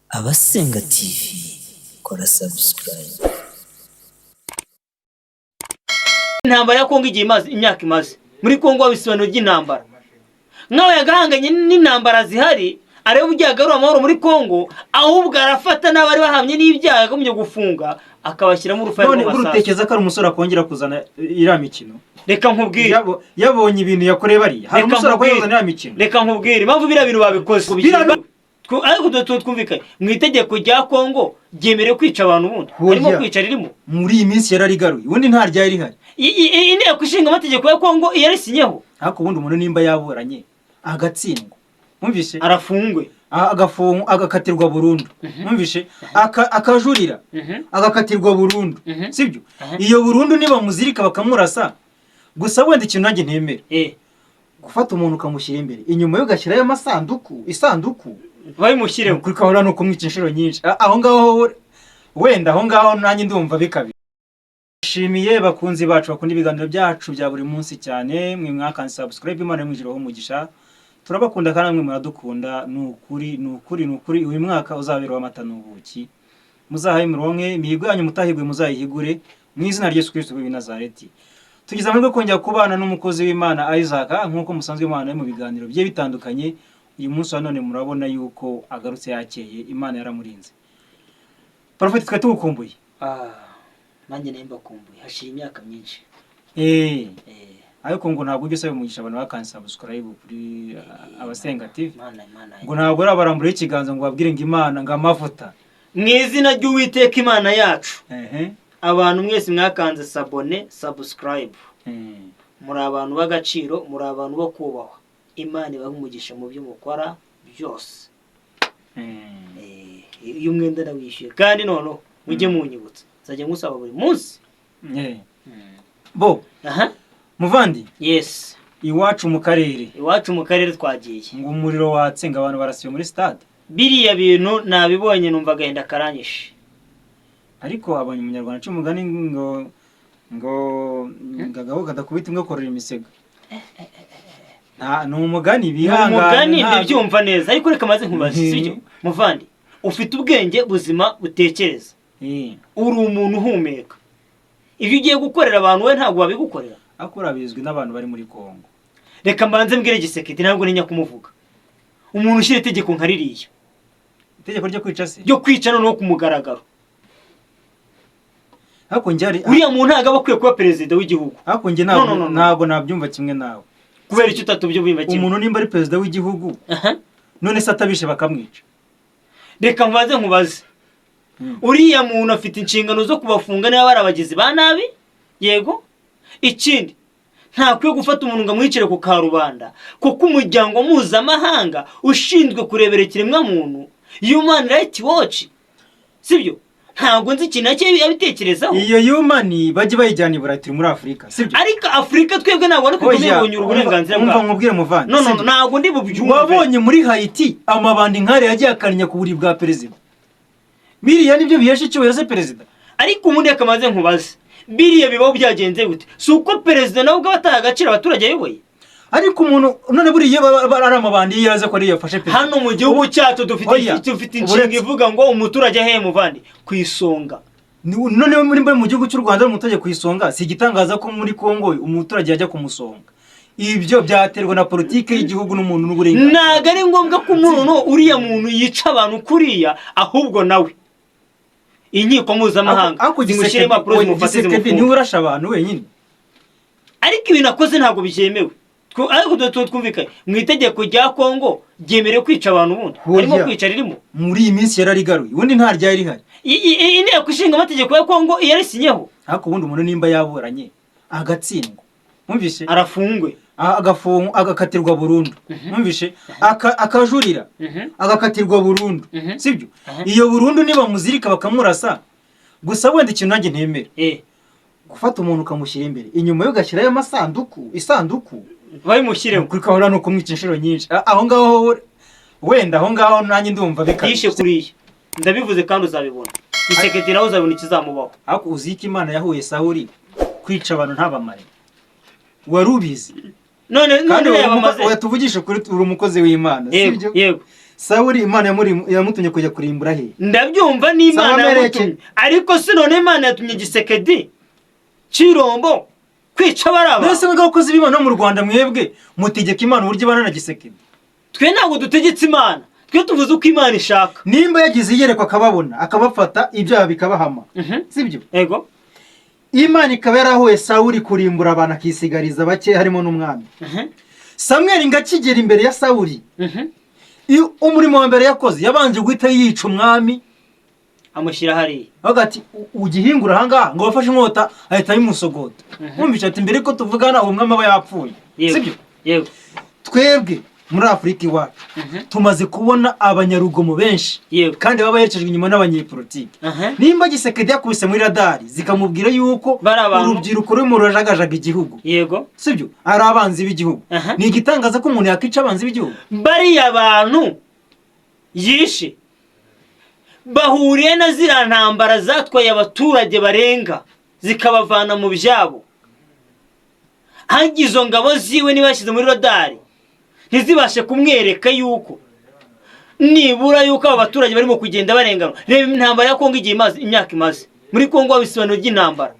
Abasenga TV kora subscribe. Intambara ya Kongo igihe imaze, imyaka imaze muri Kongo haba isobanuro ry'intambara, nk'aho yagahanganye n'intambara zihari, areba uburyo yagarura amahoro muri Kongo, ahubwo arafata n'abari bahamye n'ibyaha yagombye gufunga akabashyiramo urufaya None rw'amasasu. Utekereza ko ari umusore akongera kuzana iriya mikino? Reka nkubwire. Yabonye ibintu yakoreye bariya, hari Reka umusore akongera nkubwire. kuzana iriya mikino? Reka nkubwire impamvu biriya bintu babikoze. Ariko twumvikanye, mu itegeko rya Kongo ryemerewe kwica abantu ubundi? Hoya. Harimo kwica ririmo? Muri iyi minsi yararigaruye, ubundi nta ryari rihari. Inteko ishinga amategeko ya Kongo yarisinyeho. Ariko ubundi umuntu nimba yaburanye agatsindwa, mwumvishe? Arafungwe. Agafungwa, agakatirwa burundu, mwumvishe? Akajurira, agakatirwa burundu, sibyo? Iyo burundu nibamuzirika bakamurasa gusa, wenda ikintu nanjye ntemera, gufata umuntu ukamushyira imbere, inyuma ye ugashyirayo amasanduku, isanduku. Babimushyireho. Kuri kabona ni ukumwica inshuro nyinshi. Aho ngaho wenda, aho ngaho nanjye ndumva bikabije. Shimiye bakunzi bacu bakunda ibiganiro byacu bya buri munsi cyane, mwe mwakanze subscribe, Imana imwijiraho umugisha. Turabakunda kandi mwe muradukunda. Ni ukuri, ni ukuri, ni ukuri, uyu mwaka uzabera w'amata n'ubuki. Muzahaye muronke imihigo yanyu, mutahigwe muzayihigure mu izina rya Yesu Kristo w'i Nazareti. Tugize amahirwe yo kongera kubana n'umukozi w'Imana Isaac, nk'uko musanzwe mubana mu biganiro bigiye bitandukanye. Uyu munsi wa none murabona yuko agarutse yakeye, Imana yaramurinze. Prophet, twari tugukumbuye. Ah, nanjye nari mbakumbuye, hashira imyaka myinshi. Ariko ngo ntabwo ujya usaba umugisha abantu bakanze subscribe kuri Abasenga TV? Imana, Imana. Ngo ntabwo urabaramburaho ikiganza ngo babwire ngo Imana ngo amavuta? Mu izina ry'Uwiteka Imana yacu, abantu mwese mwakanze s'abonner, subscribe, muri abantu b'agaciro, muri abantu bo kubahwa. Imana ibahe umugisha mu byo mukora byose. Iyo umwenda ndawishyuye, kandi noneho mujye munyibutsa, nzajya ngusaba buri munsi. Bo Aha. Muvandi, Yes. iwacu mu karere. Iwacu mu karere twagiye. Ngo umuriro watse, ngo abantu barasiwe muri stade. Biriya bintu nabibonye, numva agahinda karanyishe. Ariko abonye umunyarwanda aca umugani ngo agabo kadakubita imbwa korora imisega. Nta ni umugani. Ni Bihangane. umugani, ndabyumva neza, ariko reka maze nkubaze. Sibyo muvandi? Ufite ubwenge buzima butekereza, uri umuntu uhumeka, ibyo ugiye gukorera abantu we ntabwo wabigukorera. Ariko urabizwi n'abantu bari muri Kongo. Reka mbanze mbwire Tshisekedi, ntabwo ntinya kumuvuga, umuntu ushyira itegeko nka ririya. Itegeko ryo kwica se? Ryo kwica, noneho ku mugaragaro. Ariko njye Uriya muntu ntabwo aba akwiye kuba perezida w'igihugu. Ariko njye No, ntabwo no, no, no. ntabwo nabyumva kimwe nawe. Kubera icyo utatubyumva kimwe? Umuntu nimba ari perezida w'igihugu, none se atabishe bakamwica? Reka mbanze nkubaze. Uriya muntu afite inshingano zo kubafunga niba bari abagizi ba nabi, yego. Ikindi, ntakwiye gufata umuntu ngo amwicire ku karubanda, kuko umuryango mpuzamahanga ushinzwe kurebera ikiremwamuntu, Human Rights Watch, sibyo? Ntabwo nzi ikintu nacyo yabitekerezaho. Iyo human bajye bayijyana i Burayi, turi muri Afurika, sibyo? Ariko Afurika twebwe ntabwo ari Oya, kutubibunyura uburenganzira umva bwawe. Nkubwire muvandi, No, no, sibyo? ntabwo ndi bubyumve. Wabonye muri Hayiti amabandi nk'ariya yagiye akarinya ku buriri bwa perezida? Biriya nibyo bihesha icyubahiro se perezida? Ariko ubundi reka maze nkubaze, biriya bibaho byagenze gute? Si uko perezida nawe ubwo aba ataha agaciro abaturage ayoboye? Ariko umuntu none buriya iyo baba ari amabandi, iyo yaza ko ariyo yafashe perezida. Hano mu gihugu cyacu dufite Oya, dufite inshinga uretse- ivuga ngo umuturage ahehe muvandi ku isonga. None muri mu gihugu cy'u Rwanda ari umuturage ku isonga, si igitangaza ko muri Kongo umuturage yajya kumusonga. Ibyo byaterwa na politiki y'igihugu n'umuntu n'uburenganzira. Ntabwo ari ngombwa ko umuntu, uriya muntu yica abantu kuriya, ahubwo nawe inkiko mpuzamahanga Ariko zimushyire impapuro zimufate, Tshisekedi niwe zimufunge. urasha abantu wenyine? Ariko ibintu akoze ntabwo byemewe. Ariko twumvikanye, mu itegeko rya Kongo ryemerewe kwica abantu ubundi? Hoya. Harimo kwica ririmo? Muri iyi minsi yararigaruye, ubundi nta ryari rihari. Inteko ishinga amategeko ya Kongo yarisinyeho. Ariko ubundi umuntu nimba yaburanye agatsindwa, mwumvishe? Arafungwe. Agafungwa, agakatirwa burundu, mwumvishe? Akajurira, agakatirwa burundu, sibyo? Iyo burundu nibamuzirika bakamurasa gusa, wenda ikintu nanjye ntemera, gufata umuntu ukamushyira imbere, inyuma ye ugashyirayo amasanduku, isanduku. Babimushyireho. Kuri kabona ni ukumwica inshuro nyinshi. Aho ngaho wenda, aho ngaho nanjye ndumva bikabije. Yishe kuriya, ndabivuze kandi uzabibona. Tshisekedi nawe uzabona ikizamubaho. Ariko uzi ko Imana yahuye Sawuri kwica abantu ntabamare? Wari ubizi? None Kandi yabamaze. oya, tuvugishe kuri, uri umukozi w'Imana, Yego. sibyo? Yego. Sawuli Imana yamutumye kujya kurimbura he? Ndabyumva, n'Imana Sabameleki. yamutumye, ariko si none Imana yatumye Gisekedi Cirombo kwica baraba? Mbese mwebwe abakozi b'Imana bo mu Rwanda, mwebwe mutegeka Imana uburyo ibana na Gisekedi? Twe ntabwo dutegetse Imana, twe tuvuze uko Imana ishaka. Nimba yagize iyerekwa akababona, akabafata, ibyaha bikabahama, sibyo? Yego. Imana ikaba yarahuye Sawuli kurimbura abantu, akisigariza bake harimo n'umwami. Samweli ngo akigera imbere ya Sawuli, umurimo wa mbere yakoze, yabanje guhita yica umwami. Amushyira hariya. Avuga ati: "Ugihingura ahangaha", ngo bafashe inkota ahita ayimusogota. Wumvishe ati: "Mbere ko tuvugana, uwo mwami aba yapfuye." Yego. Sibyo? Yego. Twebwe muri Afurika iwacu tumaze kubona abanyarugomo benshi kandi baba baherekejwe inyuma n'abanyepolitiki. Nimba Gisekedi yakubise muri radari zikamubwira yuko Bari abantu- urubyiruko rurimo rurajagajaga igihugu, sibyo, ari abanzi b'igihugu, ni igitangaza ko umuntu yakwica abanzi b'igihugu? Bariya bantu yishe bahuriye na ziriya ntambara zatwaye abaturage barenga, zikabavana mu byabo. Ahubwo izo ngabo ziwe niba yashyize muri radari ntizibashe kumwereka yuko nibura yuko abo baturage barimo kugenda barenganwa. Reba intambara ya Kongo igihe imaze, imyaka imaze muri Kongo, haba isobanuro ry'intambara.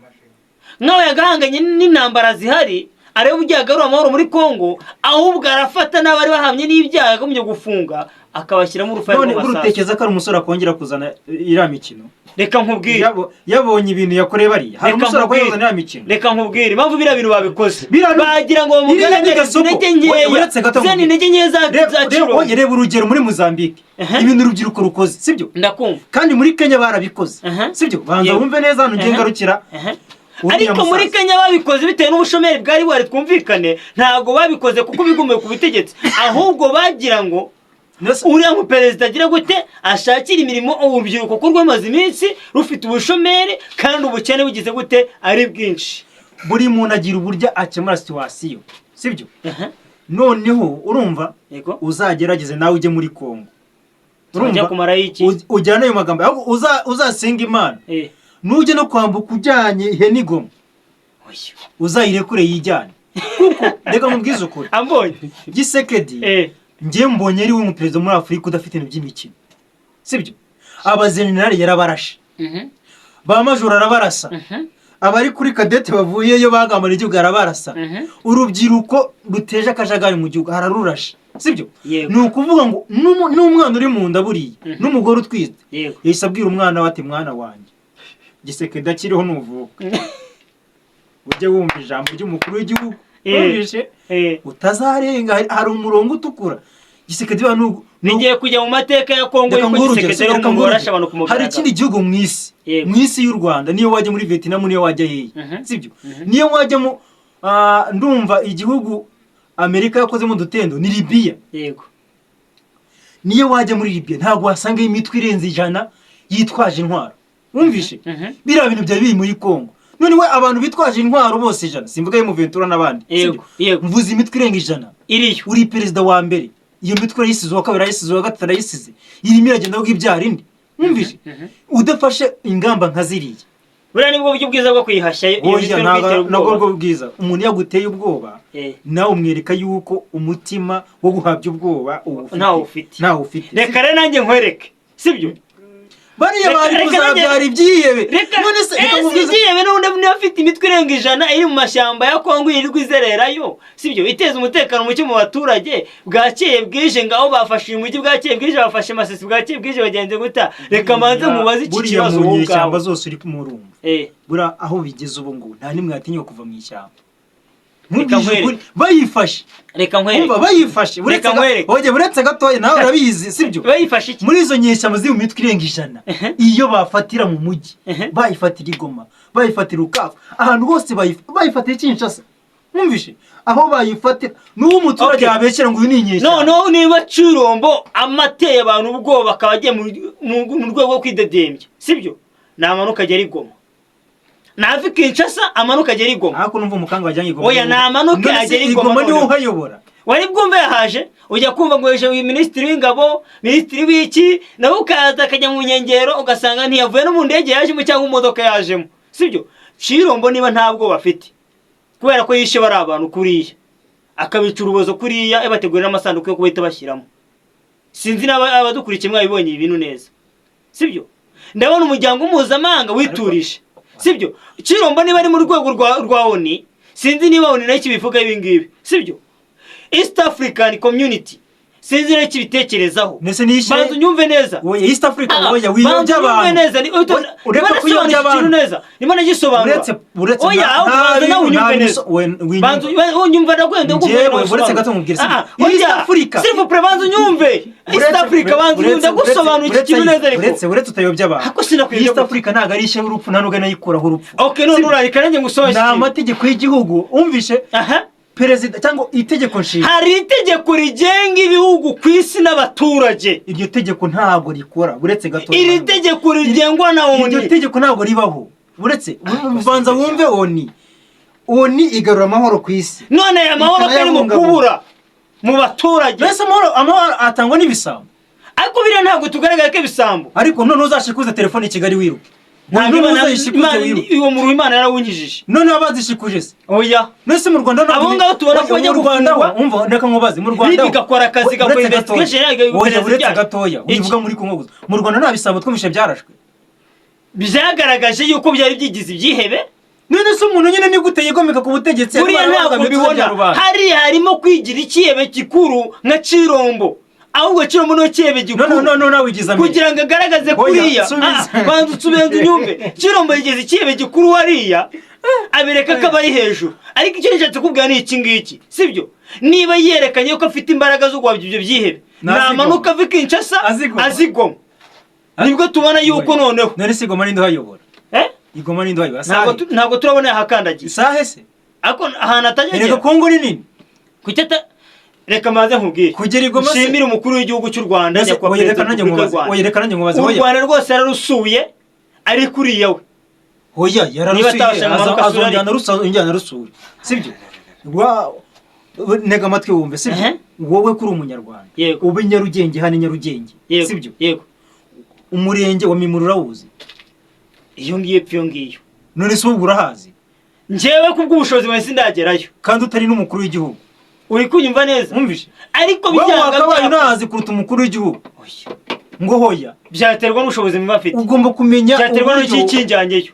Nk'aho yagahanganye n'intambara zihari, areba uburyo yagarura amahoro muri Kongo, ahubwo arafata n'abari bahamye n'ibyaha yagombye gufunga, akabashyiramo urufaya None rw'amasasu. urutekereza ko ari umusore akongera kuzana iriya mikino? Reka nkubwire. Yabonye ibintu yakoreye bariya, hari Reka umusore akongera nkubwire. kuzana iriya mikino? Reka nkubwire impamvu biriya bintu babikoze. Bagira ngo Iriya ni bamugaragarize gasopo. intege nkeya. Uretse gato Zene nkubwire. intege nkeya za za Cirombo. Oya, reba urugero muri Mozambique, ibintu urubyiruko rukoze, sibyo? Ndakumva. Kandi muri Kenya barabikoze, sibyo? Banza wumve neza hano ngiye ngarukira. Uriya Ariko muri musaza. Kenya babikoze bitewe n'ubushomeri bwari buhari, twumvikane. Ntabwo babikoze kuko bigumiye ku butegetsi, ahubwo bagira ngo uriya muperezida agira gute, ashakira imirimo urubyiruko kuko rwamaze iminsi rufite ubushomeri kandi ubukene bugize gute, ari bwinshi. Buri muntu agira uburyo akemura situation, sibyo? Noneho urumva, uzagerageze nawe ujye muri Kongo. Ujya kumarayo iki? Ujyane ayo magambo, ahubwo uzasenga Imana, nujya no kwambuka ujyanye ihene igoma, Oya. uzayirekure yijyane, kuko reka mubwize ukuri, Ambonye. Gisekedi, njye mbonye ari we muperezida muri Afurika udafite ibintu by'imikino, sibyo? Abajenerali yarabarashe, ba majoro arabarasa, abari kuri kadete bavuyeyo bagambana igihugu arabarasa, urubyiruko ruteje akajagari mu gihugu ararurashe, sibyo? Yego. Ni ukuvuga ngo n'umwana uri mu nda buriya, n'umugore utwite, yahise abwira umwana we ati: "Mwana wanjye, Gisekedi akiriho nuvuka ujye wumva ijambo ry'umukuru w'igihugu." Wumvishe? Utazarenga, hari umurongo utukura. Gisekedi biba Bigiye kujya mu mateka ya Kongo Reka yuko nguhe urugero, Gisekedi ari reka umuntu nguhe warashe urugero. abantu ku Hari mugaragaro. ikindi gihugu mu isi, mu isi y'u Rwanda, niyo wajya muri Vietnam, niyo wajya hehe, sibyo? Niyo wajya mu ndumva igihugu Amerika yakozemo udutendo ni Libiya. Niyo wajya muri Libiya ntabwo wasangayo imitwe irenze 100 yitwaje intwaro. Wumvishe? Biriya bintu byari biri muri Kongo. None we abantu bitwaje intwaro bose 100, simvuga yo Ventura n'abandi, Yego. sibyo? Mvuze imitwe irenga 100. Iriyo. Uri perezida wa mbere, iyo mitwe urayisize, uwa kabiri arayisize, uwa gatatu arayisize, irimo iragenda ahubwo ibyara indi. Wumvishe? Udafashe ingamba nka ziriya, Buriya nibwo buryo bwiza bwo kuyihashya iyo Oya, mitwe no ntabwo kuyitera ntabwo ubwoba. bwo bwiza. Umuntu iyo aguteye ubwoba, nawe umwereka yuko umutima wo guhabya ubwoba uwufite. Ntawo ufite. Ntawo ufite. Reka rero nanjye nkwereke, sibyo? Bariya bari Reka kuzabyara ibyihebe. Reka. None se reka Ese nkubwize. ibyihebe n'ubundi niba afite imitwe irenga 100 iri mu mashyamba ya Kongo yirirwa izererayo, sibyo, iteza umutekano muke mu baturage, bwakeye bwije ngaho bafashe uyu mujyi, bwakeye bwije bafashe Masisi, bwakeye bwije bagenze guta. Reka manze mubaze iki Buriya kibazo mu wowe nyeshyamba ubwawe. zose uri murumva, buriya aho bigeze ubu ngubu nta nimwe yatinyuka kuva mu ishyamba. Reka Nkubwije nkwereke. ukuri, bayifashe, Reka nkwereke. umva, bayifashe, uretse Reka nkwereke. oye, uretse gatoya, nawe urabizi, sibyo? Bayifashe iki? Muri izo nyeshyamba ziri mu mitwe irenga 100, iyo bafatira mu mujyi, bayifatira i Goma, bayifatira Ukavu, ahantu hose bayifatira i Kinshasa, mwumvishe aho bayifatira, n'uwo umuturage yabeshyera ngo uyu ni inyeshyamba. Noneho niba Cirombo amateye abantu ubwoba, akaba agiye mu rwego rwo kwidedembya, sibyo, namanuka agera i Goma, nava i Kinshasa amanuka agera i Goma. Ariko numva umukanga wajyanye i Goma. Oya, namanuke None se agere i i Goma Goma niwe noneho. uhayobora? Wari bwumve yahaje? Ujya kumva ngo yeje uyu minisitiri w'ingabo, minisitiri w'iki, nawe ukaza akajya mu nkengero, ugasanga ntiyavuye no mu ndege yajemo cyangwa mu modoka yajemo, sibyo? Cirombo niba nta bwoba afite kubera ko yishe bari abantu kuriya, akabica urubozo kuriya, yabategurira n'amasanduku yo kubahita bashyiramo. Sinzi n'aba abadukurikiye mwabibonye ibi bintu neza, sibyo? Ndabona umuryango mpuzamahanga witurije, sibyo? Cirombo niba ari mu rwego rwa ONU, sinzi niba ONU nayo ikibivuga ibi ngibi, sibyo? East African Community, sinzi nayo ikibitekerezaho. Nese nishe Banza unyumve neza. Oya, East Africa. Ah, Oya, banza wiyobya unyumve abantu. neza. Ureka Niba kuyobya nasobanura iki kintu abantu. neza, niba nagisobanura. Uretse Oya, ahubwo banza nawe unyumve neza. Banza unyumva, ndagwenda. Njyewe, uretse gato nkubwire, sibyo? East Africa. S'il vous plaît, banza unyumve. East Africa, banza unyumve, ndagusobanura iki kintu neza ariko. Uretse utayobya abantu. Ariko sinakuyobya East gute? Africa ntabwo ari ishyira urupfu, nta nubwo anayikuraho urupfu. Okay, none urareka nanjye ngusobanure Ni iki kintu. amategeko y'igihugu, umvishe? Aha. Perezida cyangwa itegeko nshinga. Hari itegeko rigenga ibihugu ku isi n'abaturage. Iryo tegeko ntabwo rikora, uretse gato. Iri tegeko rigengwa na Iryo ONU. tegeko ntabwo ribaho. Uretse banza wumve, ONU, ONU igarura amahoro ku isi. None aya mahoro ko ari mu Ikanayabungabunga. kubura mu baturage? Mbese amahoro atangwa n'ibisambo? Ariko biriya ntabwo tugaragara ko ibisambo. Ariko none uzashikuze telefone i Kigali wiruke. Ntabwo None Imana, uzayishikuze Imana, wiruke. uwo muriro Imana yarawunyijije. None abazishikuje se? Oya. None se mu Rwanda Abo ngabo tubona ko bajya Mu Rwanda gufungwa. Umva, reka nkubaze, mu Rwanda RIB igakora akazi, igakora Uretse gatoya. investigation, Oya, iperereza uretse ryayo. gatoya. Iki? Wivuga muri Kongo gusa, mu Rwanda nta bisambo twumvishe byarashwe? Byagaragaje yuko byari byigize ibyihebe. None se umuntu nyine ni gute yigomeka ku butegetsi? Buriya Arimo ntabwo arabangamira mbibona. rubanda. Hariya harimo kwigira ikihebe gikuru nka Cirombo, ahubwo Cirombo niwe kihebe None gikuru. none nawe wigize Amerika. Kugira ngo agaragaze Oya, kuriya. subiza. Ah, banza usubize unyumve. Cirombo yigeze ikihebe gikuru hariya, abereka ko aba ari hejuru. Ariko icyo nishatse kubwira ni iki ngiki, sibyo? Niba yerekanye ko afite imbaraga zo guhabya ibyo byihebe, Nazigoma. namanuka ava i Kinshasa Azigoma. azigoma, nibwo tubona yuko noneho None se Igoma ninde uhayobora? Eh? Igoma ninde uhayobora? Ntabwo Sahe? Ntabwo turabona yahakandagiye. Sahe se? Ariko ahantu atajya Erega agera. Kongo ni nini. Kuki ata reka maze nkubwire. Kugera i Goma se? Nshimire umukuru w'igihugu cy'u Rwanda, Mbese, nyakubahwa oya, reka Perezida wa nanjye Repubulika y'u nkubaze. Rwanda. Oya, reka nanjye nkubaze. U Oya. Rwanda rwose yararusuye, ari kuriya we. Oya, Niba yararusuye. atabasha amanuka asura. Azongera anarusure, sibyo? Ntega amatwi wumve, sibyo? Ehe. Wowe kuri umunyarwanda, Yego. uba i Nyarugenge, hano i Nyarugenge, Yego. sibyo? Yego. Umurenge wa Mimura urawuzi? Iyo ngiyo epfo iyo ngiyo. None se ubwo urahazi? Njyewe kubw'ubushobozi bwanjye sindagerayo. Kandi utari n'umukuru w'igihugu. Uri kunyumva neza? Wumvishe? Ariko Wowe byanga wakabaye unahazi kuruta umukuru w'igihugu. Oya. Ngo hoya. Byaterwa n'ubushobozi mba mfite. Ugomba kumenya Byaterwa uburyo- n'ikinjyanyeyo.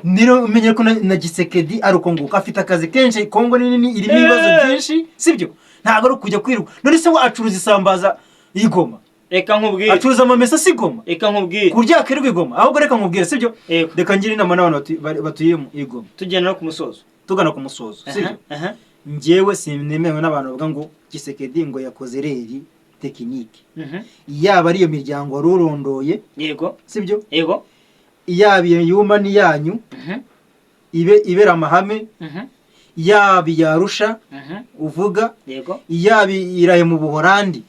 Niyo umenye ko na Gisekedi ari uko nguko afite akazi kenshi. Kongo ni nini, irimo ibibazo byinshi, sibyo? Ntabwo ari ukujya kwirirwa. None se we acuruza isambaza y'igoma? Reka nkubwire. Acuruza amamesa si Igoma? Reka nkubwire. Ku buryo yakirirwa igoma? Ahubwo reka nkubwire, sibyo? Yego. Reka ngire inama n'abantu batuye mu Igoma. Tugenda no ku musozo. Tugana ku musozo, sibyo? Aha, aha. Njyewe sinemewe n'abantu bavuga ngo Gisekedi ngo yakoze erreur technique. Yaba ari iyo miryango wari urondoye, sibyo? Yego. Yaba iyo yuma ni yanyu, ibe ibera amahame, yaba iya Arusha uvuga, yaba irahe mu Buhorandi,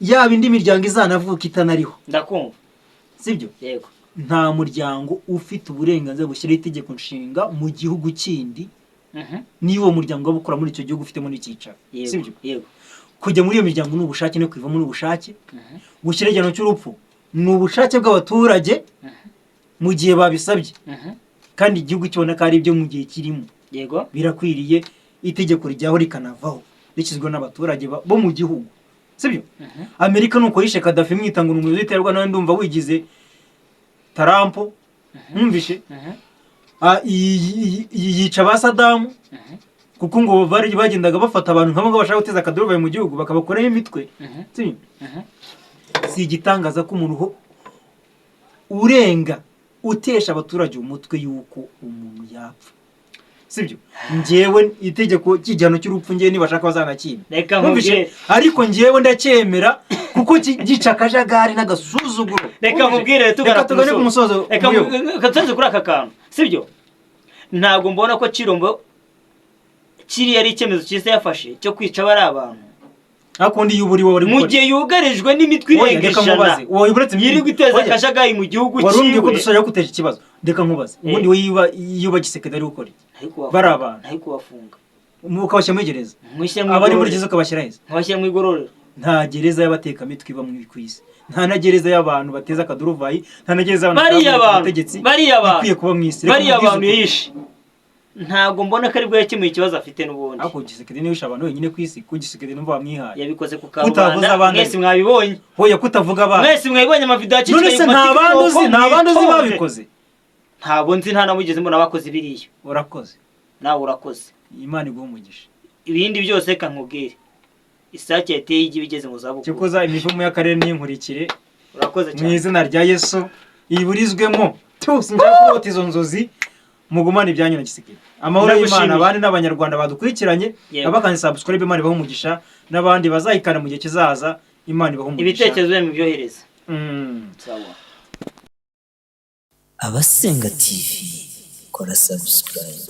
yaba indi miryango izanavuka itanariho, Ndakumva. sibyo? Yego. Nta muryango ufite uburenganzira bushyiraho itegeko nshinga mu gihugu kindi, niba uwo muryango waba ukora muri icyo gihugu ufitemo n'icyicaro, sibyo? Yego. Kujya muri iyo miryango ni ubushake, no kwivamo ni ubushake. Gushyira igihano cy'urupfu ni ubushake bw'abaturage mu gihe babisabye, kandi igihugu kibona ko ari ibyo mu gihe kirimo birakwiriye. Itegeko rijyaho rikanavaho rishyizweho n'abaturage bo mu gihugu, sibyo? Amerika nuko yishe Kadafi mwita ngo ni umuyobozi w'iterabwoba, nawe ndumva wigize Trump, mwumvishe? Ah, yica ba Sadamu, kuko ngo bari bagendaga bafata abantu nk'abo ngabo bashaka guteza akaduruvayo mu gihugu, bakabakoraho imitwe, sibyo? Si igitangaza ko umuntu urenga utesha abaturage umutwe yuko umuntu yapfa, sibyo? Njyewe itegeko ry'igihano cy'urupfu, njyewe nibashaka bazanakimpa. Reka Mwumvishe? nkubwire. Ariko njyewe ndacyemera kuko gica akajagari n'agasuzuguro. Reka Mwumvishe? nkubwire, tugana Reka tugane ku musozo. Reka Muyobo. reka tuze kuri aka kantu, sibyo? Ntabwo mbona ko Cirombo kiriya ari icyemezo cyiza yafashe cyo kwica bari abantu. Ariko undi iyo uburiwe wari Mu gukora gihe yugarijwe n'imitwe Oya, irenga reka 100 nkubaze. Wowe uretse yirirwa iteza Oya, akajagari mu gihugu wari umbwiye ko cyiwe. dusoje guteje ikibazo. Reka nkubaze, ubundi we yiba Gisekedi ari gukora iki? Ntari kubafunga. Bari abantu. Ntari kubafunga. Ukabashyira muri gereza? Nkushyira mu Abari muri igororero. gereza ukabashyira heza? Nkabashyira mu igororero. Nta gereza y'abatekamitwe iba mu ku isi, nta na gereza y'abantu bateza akaduruvayi, nta na gereza y'abantu Bariya batavuye ku bantu butegetsi bariya bantu ikwiye kuba mu isi. Reka bariya nkubwize bantu ukuri. yishe. Ntabwo mbona ko aribwo yakemuye ikibazo afite n'ubundi. Ariko Tshisekedi niwe wishe abantu wenyine ku isi, ku Tshisekedi numva wamwihaye. Yabikoze ku Kutavuze karubanda. abandi. Mwese mwabibonye. Hoya, kutavuga abandi. Mwese mwabibonye amavideo None acicikanye se ku nta bandi uzi, maTikTok, nta bandi uzi mwitonde. babikoze? Ntabwo nzi, nta namugeze mbona bakoze biriya. Urakoze. Nawe urakoze. Imana iguhe umugisha. Ibindi byose reka nkubwire, isake yateye igi igeze mu zabukuru. Cyokoza imivumo y'akarere n'inkurikire Urakoze mu cyane. izina rya Yesu iburizwemo. Tu sinshaka kurota izo nzozi. Mugumane ibyanyu na Tshisekedi. Amahoro y'Imana Ndagushimiye. abandi n'Abanyarwanda badukurikiranye. Yego. Abakanze subscribe, Imana ibahe umugisha, n'abandi bazayikana mu gihe kizaza, Imana ibahe umugisha. Ibitekerezo byanyu mubyohereze. Sawa. Abasenga TV, kora subscribe.